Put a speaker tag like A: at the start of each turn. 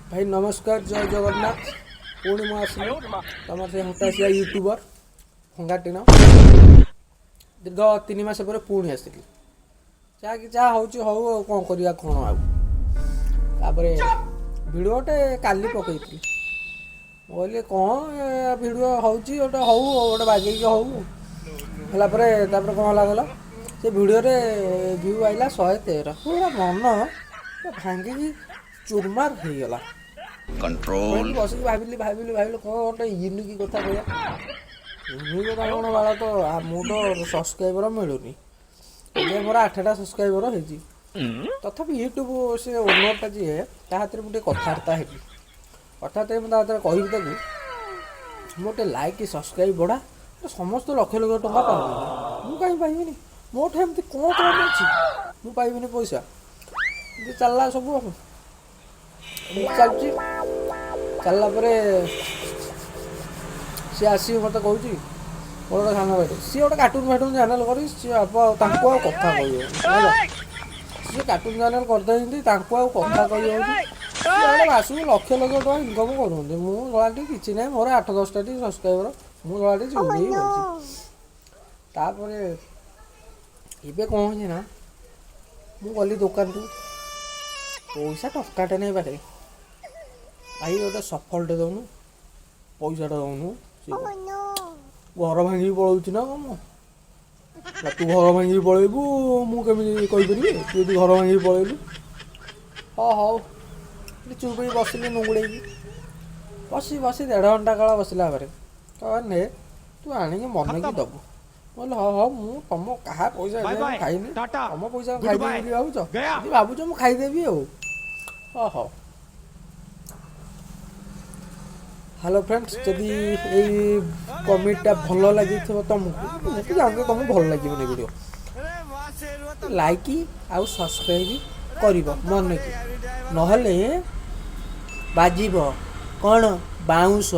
A: ଭାଇ ନମସ୍କାର, ଜୟ ଜଗନ୍ନାଥ। ପୁଣି ମୁଁ ଆସିଲି, ତମର ସେ ହତାଶିଆ ୟୁଟ୍ୟୁବର ଭଙ୍ଗା ଟିଣ। ଦୀର୍ଘ 3 ମାସ ପରେ ପୁଣି ଆସିଲି। ଯାହା କି ଯାହା ହେଉଛି ହଉ, ଆଉ କ'ଣ କରିବା କ'ଣ ଆଉ। ତାପରେ ଭିଡ଼ିଓଟେ କାଲି ପକେଇଥିଲି। ମୁଁ କହିଲି କ'ଣ ଭିଡ଼ିଓ ହେଉଛି ଗୋଟେ, ହଉ ଗୋଟେ ବାଗେଇକି ହଉ। ହେଲା ପରେ ତାପରେ କ'ଣ ହେଲା କହିଲ? ସେ ଭିଡ଼ିଓରେ ଭ୍ୟୁ ଆଇଲା 113। ପୁରା ମନ ପୁରା ଭାଙ୍ଗିକି ଚୁରମାର ହେଇଗଲା।
B: Control.
A: ଏମିତି ବସିକି ଭାବିଲି, ଭାବିଲି, ଭାବିଲି, କ'ଣ ଗୋଟେ ୟୁନିକ୍ କଥା କହିବା। ୟୁନିକ୍ କଥା କ'ଣ ବାଳ ତ ମୁଁ ତ ସବସ୍କ୍ରାଇବର ମିଳୁନି। ଏବେ ମୋର ଆଠଟା ସବସ୍କ୍ରାଇବର ହେଇଛି। ତଥାପି ୟୁଟ୍ୟୁବ ସେ ଓନରଟା ଯିଏ, ତା ହାତରେ ମୁଁ ଟିକେ କଥାବାର୍ତ୍ତା ହେବି। କଥାବାର୍ତ୍ତା ହେବି, ମୁଁ ତା ହାତରେ କହିବି ତାକୁ, ମୁଁ ଟିକେ ଲାଇକ୍ ସବସ୍କ୍ରାଇବ୍ ବଢ଼ା। ସମସ୍ତେ ଲକ୍ଷ ଲକ୍ଷ ଟଙ୍କା ପାଉଛନ୍ତି, ମୁଁ କାହିଁ ପାଇବିନି? ମୋଠୁ ଏମିତି କ'ଣ କମ୍ ଅଛି ମୁଁ ପାଇବିନି ପଇସା? ଏମିତି ଚାଲିଲା ସବୁ ଆଉ। ଏମିତି ଚାଲୁଛି। ଚାଲିଲା ପରେ ସିଏ ଆସିକି ମୋତେ କହୁଛି, ମୋର ଗୋଟେ ସାନ ଭାଇଟେ, ସିଏ ଗୋଟେ କାର୍ଟୁନ୍ ଫାର୍ଟୁନ୍ ଚ୍ୟାନେଲ୍ କରି ସିଏ ତାଙ୍କୁ ଆଉ କଥା କହିହେଉନି ହେଲା। ସିଏ କାର୍ଟୁନ୍ ଚ୍ୟାନେଲ୍ କରିଦେଇଛନ୍ତି, ତାଙ୍କୁ ଆଉ କଥା କହିହେଉନି। ସିଏ ଗୋଟେ ମାସକୁ ଲକ୍ଷ ଲକ୍ଷ ଟଙ୍କା ଇନକମ୍ କରୁଛନ୍ତି। ମୁଁ ଶଳାଟି କିଛି ନାହିଁ, ମୋର ଆଠ ଦଶଟା ଟିକେ ସବସ୍କ୍ରାଇବର, ମୁଁ ଶଳାଟି ଚୁପ୍ ହେଇ ବସିଛି। ତାପରେ ଏବେ କ'ଣ ହେଇଛି ନା, ମୁଁ ଗଲି ଦୋକାନକୁ, ପଇସା ଟଙ୍କାଟେ ନାହିଁ ପାଖରେ। ଭାଇ, ଗୋଟେ ସଫଲଟେ ଦଉନୁ, ପଇସାଟା ଦଉନୁ। ସିଏ ଘର ଭାଙ୍ଗିକି ପଳଉଛି ନା କ'ଣ ମୁଁ? ନା ତୁ ଘର ଭାଙ୍ଗିକି ପଳେଇବୁ, ମୁଁ କେମିତି କହିପାରିବି? ତୁ ଯଦି ଘର ଭାଙ୍ଗିକି ପଳେଇଲୁ? ହଁ ହଉ, ଟିକେ ଚୁପ୍ ହେଇକି ବସିଲି। ନୁଙ୍ଗୁଡ଼େଇକି ବସି ବସି ଦେଢ଼ ଘଣ୍ଟା କାଳ ବସିଲା ପରେ କହିଲା, ନେ ତୁ ଆଣିକି ମନେକି ଦବୁ। ମୁଁ କହିଲି, ହଉ ହଉ, ମୁଁ ତମ କାହା ପଇସା
C: ବାଏ
A: ଏଯାଏଁ
C: ବାଏ,
A: ଖାଇନି।
C: ଟାଟା,
A: ତମ ପଇସା
C: ଗୁଡ୍
A: ଖାଇଦେବି
C: ବାଏ,
A: ବୋଲି ଭାବୁଛ?
C: ଗୟା।
A: ଯଦି ଭାବୁଛ ମୁଁ ଖାଇଦେବି ଆଉ। ହଁ ହଉ। ହ୍ୟାଲୋ ଫ୍ରେଣ୍ଡସ୍, ଯଦି ଏଇ କମେଡ଼ିଟା ଭଲ ଲାଗିଥିବ ତମକୁ, ମୁଁ ତ ଜାଣିଛି ତମକୁ ଭଲ ଲାଗିବନି ଭିଡ଼ିଓ, ଲାଇକ୍ ଆଉ ସବସ୍କ୍ରାଇବ୍ କରିବ ମନେକି, ନହେଲେ ବାଜିବ କ'ଣ ବାଉଁଶ।